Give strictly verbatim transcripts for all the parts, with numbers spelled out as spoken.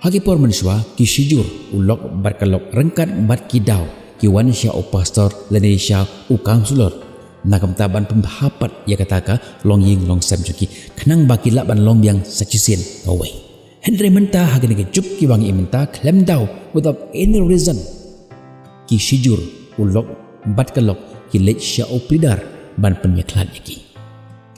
Ha ki por mynshuwa, ki shijur u lok bad ka lok ryngkat bad ki daw ki wan sha u pastor lane sha u counselor na ka bynta ban pynbha pat ïa kata ka longïing longsem jong ki, khnang ba ki lah ban long biang sa shisien kawei. Hynrei mynta ha kane ka juk kiba ngi im mynta, khlem daw, without any reason, ki shijur u lok bad ka lok ki leit sha u pleader ban pynïakhlad ïa ki.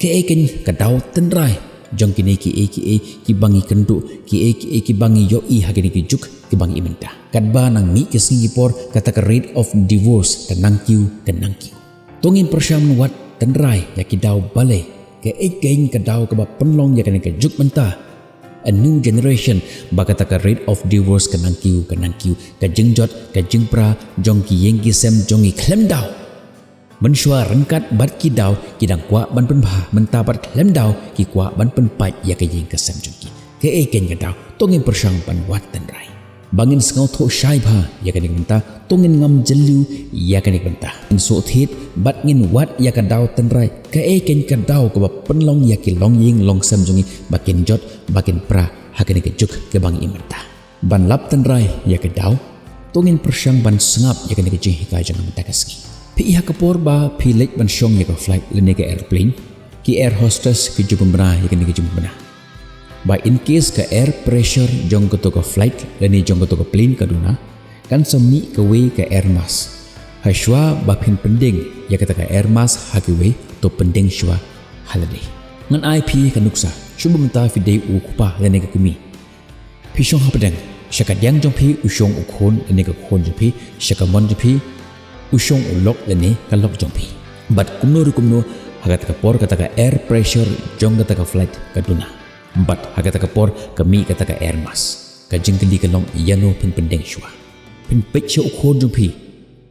Kaei keiñ ka daw tynrai jong kine kiei kiei kiba ngi kynduh, kiei kiei kiba ngi ïohi ha kine ki juk kiba ngi im mynta? Katba nang mih ki sngi ki por, kata ka rate of divorce ka nang kiew, ka nang kiew. To ngin pyrshang wad tynrai ïa ki daw balei, kaei keiñ ka daw kaba pynlong ïa kane ka juk mynta, a new generation, ba kata ka rate of divorce ka nang kiew, ka nang kiew, ka jingjot, ka jingpra jong ki ïing ki sem jong ngi, khlem daw. Mynshuwa ryngkat bad ki daw ki dang kwah ban pynbha, mynta pat khlem daw ki kwah ban pynpait ïa ka ïing ka sem jong ki. Kaei keiñ ka daw? To ngin pyrshang ban wad tynrai. Ba ngin sngewthuh shai bha ïa kane ka bynta, to ngin ngam jylliew ïa kane ka bynta. Ngin sngewthuh bad ngin wad ïa ka daw tynrai. Kaei keiñ ka daw kaba pynlong ïa ki longïing longsem jong ngi ba kin jot, ba kin pra ha kane ka juk kaba ngi im mynta? Ban lap tynrai ïa ka daw, to ngin pyrshang ban sngap ïa kane ka jinghikai jong nga mynta ka sngi. Phi i ha ka por ba phi leit ban shong ïa ka flight lane ka airplane, ki air hostess ki ju pynbna ïa kane ka jingpynbna ba in case ka air pressure jong kato ka flight lane jong kato ka plane ka duna, kan sa mih kawei ka air mask. Hashwa ba phin pyndeng ïa kata ka air mask ha kiwei, to pyndeng shuwa ha lade. Ngan ai phi ka nuksa, shu ba mynta phi dei u kpa lane ka kmie. Phi shong hapdeng, sha ka diang jong phi u shong u khun lane ka khun jong phi, sha ka mon jong phi u shong u lok lane ka lok jong phi. Bad kumno re kumno, ha kata ka por kata ka air pressure jong kata ka flight ka duna. Bad ha kata ka por ka mih kata ka air mask. Ka jingkylli ka long, ïano phin pyndeng shuwa? Phin peit sha u khun jong phi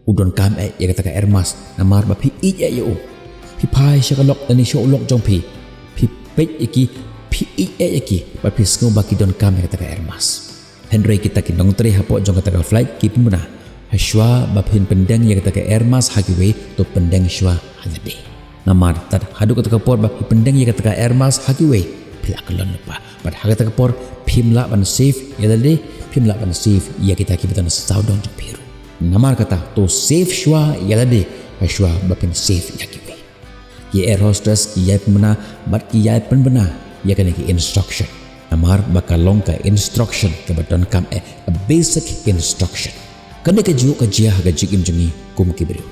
u donkam eh ïa kata ka air mask, namar ba phi ïeit eh ïa u? Phi phai sha ka lok lane sha u lok jong phi, phi peit ïa ki, phi ïeit eh ïa ki, ba phi sngew ba ki donkam ïa kata ka air mask? Hynrei kita ki nongtrei hapoh jong kata ka flight ki pynbna, hashwa ba phin pyndeng ïa kata ka air mask ha kiwei, to pyndeng shuwa ha lade. Namar tad haduh kata ka por ba phi pyndeng ïa kata ka air mask ha kiwei, phi la kyllon lypa. Bad ha kata ka por phim lah ban save ïa lade, phim lah ban save ïa kita kiba don sawdong jong phi ruh. Namar kata, to save shuwa ïa lade hashwa ba phin save ïa kiwei. Ki air hostess ki ïai pynbna bad ki ïai pynbna ïa kane ka instruction, namar ba ka long ka instruction kaba donkam eh, a basic instruction. Kane ka juh ka jia ha ka jingim jong ngi kum ki briew.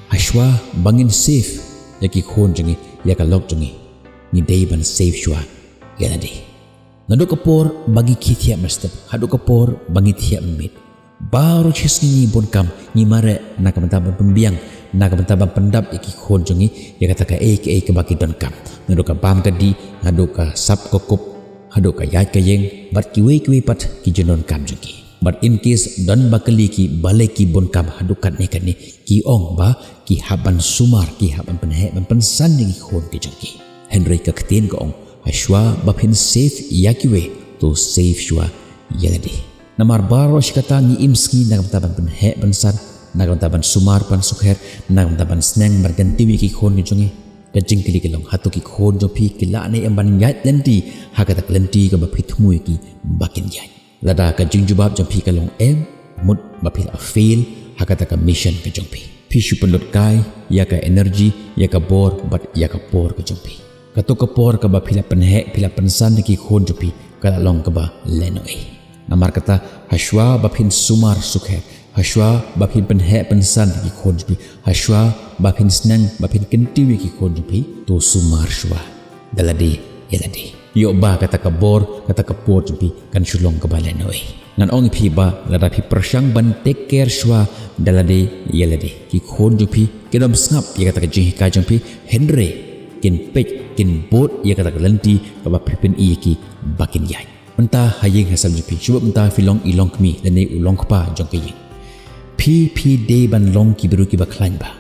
Hashwa ba ngin save ïa ki khun jong ngi, ïa ka lok jong ngi, ngi dei ban save shuwa ïa lade. Naduh ka por ba ngi khie thiah mynstep haduh ka por ba ngi thiah mynmiet, baroh shi sngi ngi bun kam, ngi mareh na ka bynta ban pynbiang, na ka bynta ban pyndap ïa ki khun jong ngi ïa kata kaei kaei kaba ki donkam. Naduh ka bam ka dih haduh ka sap ka kup, haduh ka ïaid ka ïeng, bad kiwei kiwei pat ki jingdonkam jong ki. Bad in case don ba kylli ki balei ki bun kam haduh katne katne, ki ong ba ki hap ban sumar, ki hap ban pynheh ban pynsan ïa ki khun ki jong ki. Hynrei ka ktien ka ong, hashwa ba phin save ïa kiwei, to save shuwa ïa lade. Namar baroh shi katta ngi im sngi na ka bynta ban pynheh pynsan, na ka bynta ban sumar ban sukher, na ka bynta ban sneng ban kyntiew ïa ki khun ki jong ngi. Ka jingkylli ka long, hato ki khun jong phi ki lah ne em ban ïaid lynti ha kata ka lynti kaba phi thmu ïa ki ba kin ïaid? Lada ka jingjubab jong phi ka long em, mut ba phi la fail ha kata ka mission ka jong phi. Phi shu pynlut kai ïa ka energy, ïa ka bor bad ïa ka por ka jong phi. Kato ka por kaba phi la pynheh, phi la pynsan ïa ki khun jong phi, ka la long kaba lehnohei. Namar kata, hashwa ba phin sumar sukher, hashwa ba phin pynheh pynsan ïa ki khun jong phi, hashwa ba phin sneng ba phin kyntiew ïa ki khun jong phi, to sumar shuwa da lade ïa lade. Ïoh ba kata ka bor, kata ka por jong phi kan shu long kaba lehnohei. Ngan ong ïa phi ba lada phi pyrshang ban take care shuwa da lade ïa lade, ki khun jong phi kin ym sngap ïa kata ka jinghikai jong phi, hynrei kin peit, kin bud ïa kata ka lynti kaba phi pyni ïa ki ba kin ïaid. Mynta ha ïing ha sem jong phi, shu ba mynta phi long i long kmie lane u long kpa jong ka ïing, phi, phi dei ban long ki briew kiba khlaiñ bha.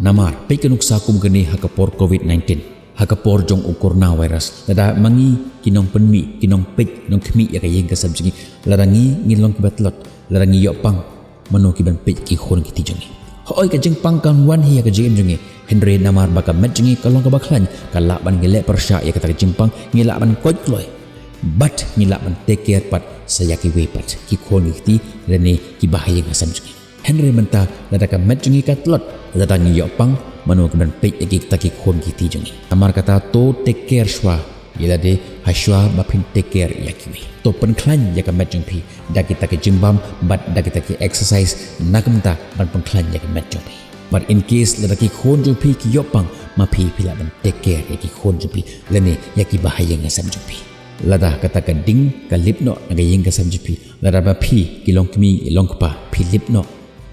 Namar peit ka nuksa kum kane ha ka por covid nineteen, ha ka por jong u coronavirus, lada ma ngi ki nongpynmih, ki nongpeit, nongkhmih ïa ka ïing ka sem jong ngi, lada ngi, ngi long kiba tlot, lada ngi ïoh pang, mano ki ban peit ki khun ki kti jong ngi? Hooid, ka jingpang kan wan hi ha ka jingim jong ngi, hynrei namar ba ka met jong ngi ka long kaba khlaiñ, ka lah ban ngi leh pyrshah ïa kata ka jingpang, ngi lah ban koit kloi. Bad ngi lah ban take care pat sa ïa kiwei pat, ki khun ki kti lane ki bahaïing hasem jong ngi. Hynrei mynta lada ka met jong ngi ka tlot, lada ngi ïoh pang, mano ki ban peit ïa kita ki khun ki kti jong ngi? Namar kata to take care shuwa ïa lade ha shuwa ba phin take care ïa kiwei. To pynkhlaiñ ïa ka met jong phi da kita ki jingbam bad da kita ki exercise na ka bynta ban pynkhlaiñ ïa ka met jong phi. Bad in case lada ki khun jong phi ki ïoh pang, ma phi phi lah ban take care ïa ki khun jong phi lane ïa ki bahaïing hasem jong phi. Lada kata ka ding ka lip noh na ka ïing ka sem jong phi, lada ba phi ki long kmie ki long kpa phi lip noh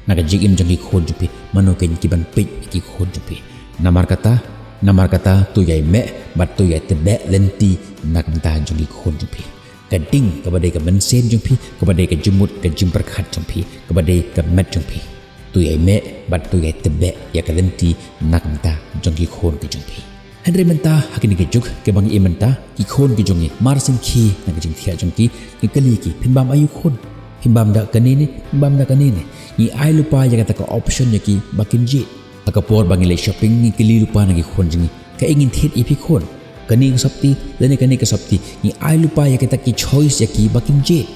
na ka jingim jong ki khun jong phi, mano kein ki ban peit ïa ki khun jong phi? Namar kata, namar kata to ïai meh bad to ïai tbeh lynti na ka bynta jong ki khun jong phi. Ka ding kaba dei ka mynsiem jong phi, kaba dei ka jingmut ka jingpyrkhat jong phi, kaba dei ka met jong phi, to ïai meh bad to ïai tbeh ïa ka lynti na ka bynta jong ki khun ki jong phi. Hynrei mynta ha kine ki juk kiba ngi im mynta, ki khun ki jong ngi mar sngewkhia na ka jingthiah jong ki, ngi kylli ki, phin bam aïu khun? Phin bam da kane ne, phin bam da kane ne? Ngi ai lypa ïa kata ka option ïa ki ba kin jied. Ha ka por ba ngi leit shopping ngi kylli lypa na ki khun jong ngi, kaei ngin thied ïa phi khun? Kane ka sopti lane kane ka sopti? Ngi ai lypa ïa kita ki choice ïa ki ba kin jied.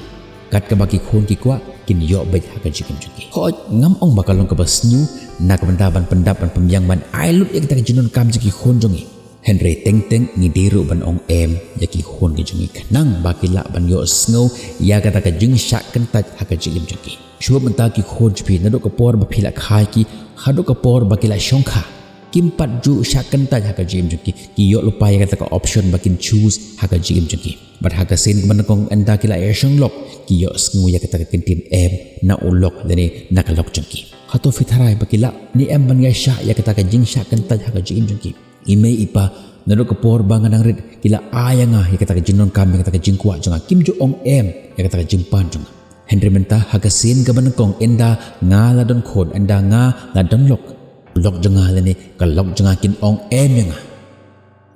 Kat kaba ki khun ki kwah kin ïoh beit ha ka jingim jong ki. Hooid, ngam ong ba ka long kaba sniew na ka bynta ban pyndap ban pynbiang ban ai lut ïa kita ki jingdonkam jong ki khun jong ngi. Hynrei teng teng ngi dei ruh ban ong em ïa ki khun ki jong ngi khnang ba ki lah ban ïohsngew ïa kata ka jingshah kyntait ha ka jingim jong ki. Shuwa mynta ki khun jong phi, naduh ka por ba phi la kha ïa ki haduh ka por ba ki la shongkha, kim pat ju shah kyntait ha ka jingim jong ki. Ki ïoh lypa ïa kata ka option ba kin choose ha ka jingim jong ki. Bad ha ka sien kaba nyngkong ynda ki la ïashong lok, ki ïohsngew ïa kata ka kyntien em na u lok lane na ka lok jong ki. Hato phi tharai ba ki lah ne em ban ïashah ïa kata ka jingshah kyntait ha ka jingim jong ki? I mei i pa, naduh ka por ba nga dang rit ki la ai ïa nga ïa kata ka jingdonkam, ïa kata ka jingkwah jong nga, kim ju ong em ïa kata ka jingpan jong nga. Hynrei mynta ha ka sien kaba nyngkong ynda nga la don khun, ynda nga la don lok, lok jong nga lane ka lok jong nga kin ong em ïa nga.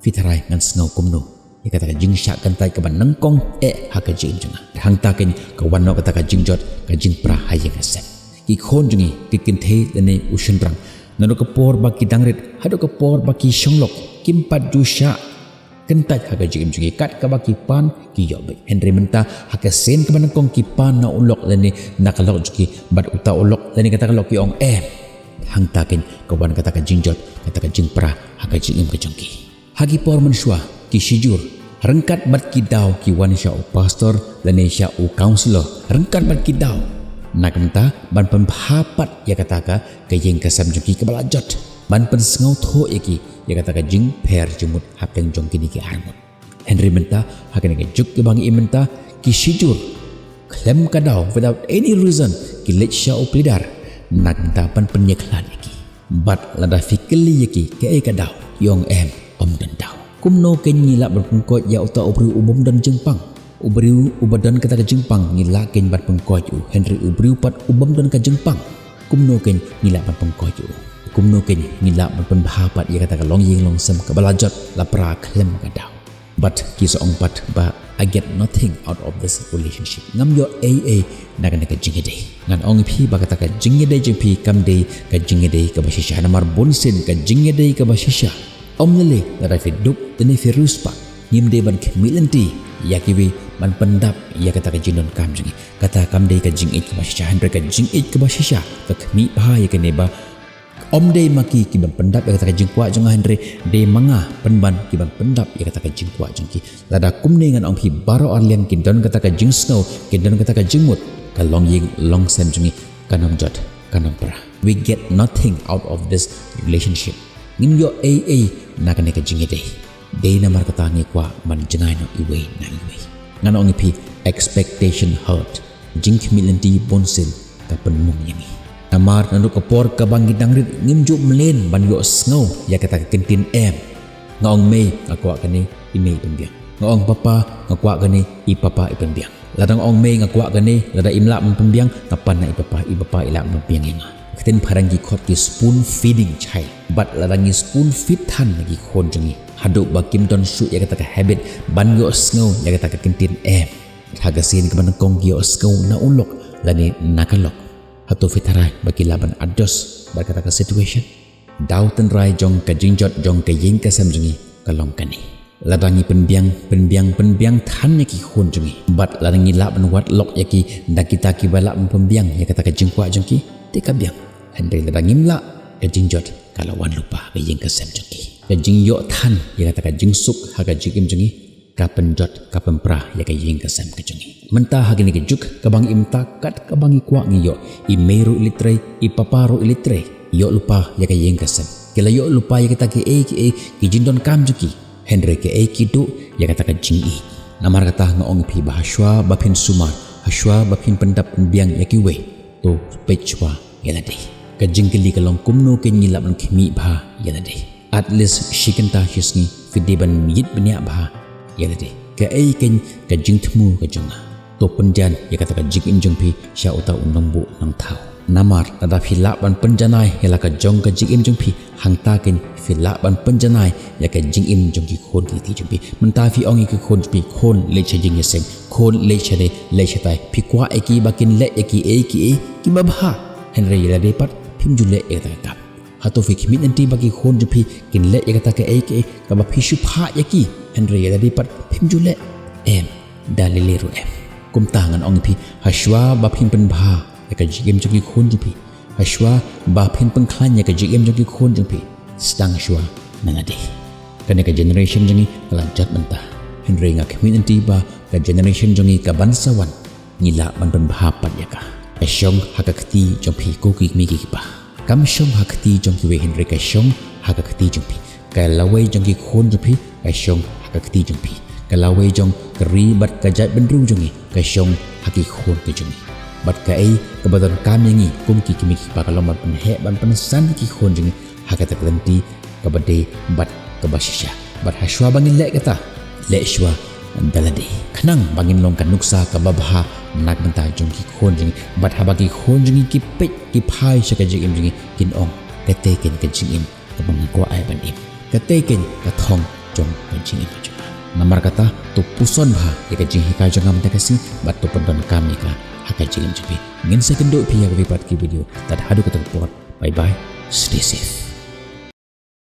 Phi tharai ngan sngew kumno ïa kata ka jingshah kyntait kaba nyngkong eh ha ka jingim jong nga? Hangta kein ka wan noh kata ka jingjot, ka jingpra ha ïing ha sem. Ki khun jong ngi, ki kynthei lane u shynrang, naduh ka por ba ki dang rit haduh ka por ba ki shong lok, kim pat ju shah kyntait ha ka jingim jong ki. Kat kaba ki pan ki ïoh beit. Hynrei mynta ha ka sien kaba nyngkong ki pan na u lok lane na ka lok jong ki, bad uta u lok lane kata ka lok ki ong em. Hangta kein ka wan kata ka jingjot, kata ka jingpra ha ka jingim ka jong ki. Ha ki por mynshuwa ki shijur ryngkat bad ki daw ki wan sha u pastor lane sha u counsellor ryngkat bad ki daw, na ka bynta ban pynbha pat ïa kata ka, ka ïing ka sem jong ki kaba la jot, ban pynsngewthuh ïa ki ïa kata ka jingpher jingmut hapdeng jong kine ki arngut. Hynrei mynta ha kane ka juk kaba ngi im mynta, ki shijur khlem ka daw, without any reason, ki leit sha u plie dar na ka bynta ban pynïakhlad ïa ki. Bad lada phi kylli ïa ki kaei ka daw, ki ong em, ym don daw. Kumno kein ngi lah ban pynkoit ïa uta u briew u bym don jingpang? U briew uba don kata ka jingpang ngi lah kein ban pynkoit u, hynrei u briew pat u bym don ka jingpang, kumno kein ngi lah ban pynkoit u? Kumno kein ngi lah ban pynbha pat ïa kata ka longïing longsem kaba la jot, la pra khlem ka daw? Bad ki sa ong pat ba, "I get nothing out of this relationship." Ngam ïoh ei ei na kane ka jingïadei. Ngan ong ïa phi ba kata ka jingïadei jong phi kam dei ka jingïadei kaba shisha. Namar bunsien ka jingïadei kaba shisha, ym lei lei lada phi duk lane phi riewspah, ngim dei ban khmih lynti ïa kiwei ban pyndap ïa kata ka jingdonkam jong ngi. Kata kam dei ka jingïeit kaba shisha, hynrei ka jingïeit kaba shisha ka khmih bha ïa kane ba ym dei ma ki ki ban pyndap ïa kata ka jingkwah jong nga, hynrei dei ma nga pynban ki ban pyndap ïa kata ka jingkwah jong ki. Lada kumne ngan ong phi baroh arliang kin don kata ka jingsngew, kin don kata ka jingmut, ka longïing longsem jong ngi kan ym jot, kan ym pra. We get nothing out of this relationship. Ngin ïoh ei ei na kane ka jingïadei. Dei namar kata ngi kwah ban jngai noh iwei na iwei. Ngan ong ïa phi, expectation hurt. Jingkhmih lynti bunsien ka pynmong ïa ngi. Namar naduh ka por kaba ngi dang rit ngim ju mlien ban ïohsngew ïa kata ka kyntien em. Nga ong mei nga kwah kane, i mei i pynbiang. Nga ong papa nga kwah kane, i papa i pynbiang. Lada nga ong mei nga kwah kane, lada im lah ban pynbiang, nga pan na i papa, i papa i lah ban pynbiang ïa nga. Ka ktien phareng ki khot ki spoon feeding child. Bad lada ngi spoon feed than ïa ki khun jong ngi haduh ba kim don shuh ïa kata ka habit ban ïohsngew ïa kata ka kyntien em, ha ka sien kaba nyngkong ki ïohsngew na u lok lane na ka lok. Hato phi tharai ba ki lah ban adjust bad kata ka situation? Daw tynrai jong ka jingjot jong ka ïing ka sem jong ngi ka long kane. Lada ngi pynbiang, pynbiang, pynbiang than ïa ki khun jong ngi, bad lada ngi lah ban wad lok ïa ki da kita kiba lah ban pynbiang ïa kata ka jingkwah jong ki, te ka biang. Hynrei lada ngim lah, ka jingjot ka la wan lypa ha ka ïing ka sem jong ki. Ka jingïoh than ïa kata ka jingsuk ha ka jingim jong ngi ka pynjot, ka pynpra ïa ka ïing ka sem ka jong ngi. Mynta ha kane ka juk kaba ngi im, kat kaba ngi kwah ngi ïoh, i mei ruh i leit trei, i papa ruh i leit trei, ïoh lypa ïa ka ïing ka sem. Ki la ïoh lypa ïa kita kiei kiei ki jingdonkam jong ki. Hynrei kaei ki duh, ïa kata ka jingïeit. Namar kata nga ong ïa phi ba hashwa ba phin sumar, hashwa ba phin pyndap pynbiang ïa kiwei, to peit shwa ïa lade. Ka jingkylli ka long, kumno kein ngi lah ban khmih bha ïa lade? At least shi kynta shi sngi phi dei ban ïit bniah bha ïa lade. Kaei kein ka jingthmu ka jong nga? To pynjan ïa kata ka jingim jong phi sha uta u nongbuh nongthaw. Namar lada phi lah ban pynjanai ïa la ka jong ka jingim jong phi, hangta kein phi lah ban pynjanai ïa ka jingim jong ki khun ki kti jong phi. Mynta phi ong ïa ki khun jong phi, khun, leit sha jingïaseng, khun, leit sha dei, leit sha tai. Phi kwah ïa ki ba kin leh ïa kiei kiei kiba bha. Hynrei ïa lade pat phim ju leh ïa kata ka kam. Hato phi khmih lynti ba ki khun jong phi kin leh ïa kata kaei kaei kaba phi shu phah ïa ki, hynrei ïa lade pat phim ju leh? Em, da lei lei ruh em. Kumta ngan ong ïa phi, hashwa ba phin pynbha ïa ka jingim jong ki khun jong phi, hashwa ba phin pynkhlaiñ ïa ka jingim jong ki khun jong phi, sdang shwa na lade. Kane ka generation jong ngi ka la jot mynta, hynrei nga khmih lynti ba ka generation jong ngi kaban sa wan, ngi lah ban pynbha pat ïa ka. Ka shong ha ka kti jong phi, ko ki kmie ki kpa. Kam shong ha kti jong kiwei, hynrei ka shong ha ka kti jong phi. Ka lawei jong ki khun jong phi ka shong ha ka kti jong phi. Ka lawei jong ka ri bad ka jaitbynriew jong ngi ka shong ha ki khun ki jong ngi. Bad kaei kaba donkam ïa ngi kum ki kmie ki kpa ka long ban pynheh, ban pynsan ki khun jong ngi ha kata ka lynti kaba dei bad kaba shisha. Bad hashwa ba ngin leh kata, leh shwa da lade, khnang ba ngin long ka nuksa kaba bha na ka bynta jong ki khun jong ngi. Bad haba ki khun jong ngi ki peit, ki phai sha ka jingim jong ngi, kin ong, kata kein ka jingim kaba nga kwah ai ban im. Kata kein ka thong jong ka jingim ka jong nga. Namar kata, to puson bha ïa ka jinghikai jong nga mynta ka sngi bad to pyndonkam ïa ka ha ka jingim jong phi. Ngin sa ïakynduh pat ïa kawei pat ki video. Tad haduh kata ka por, bye bye, stay safe.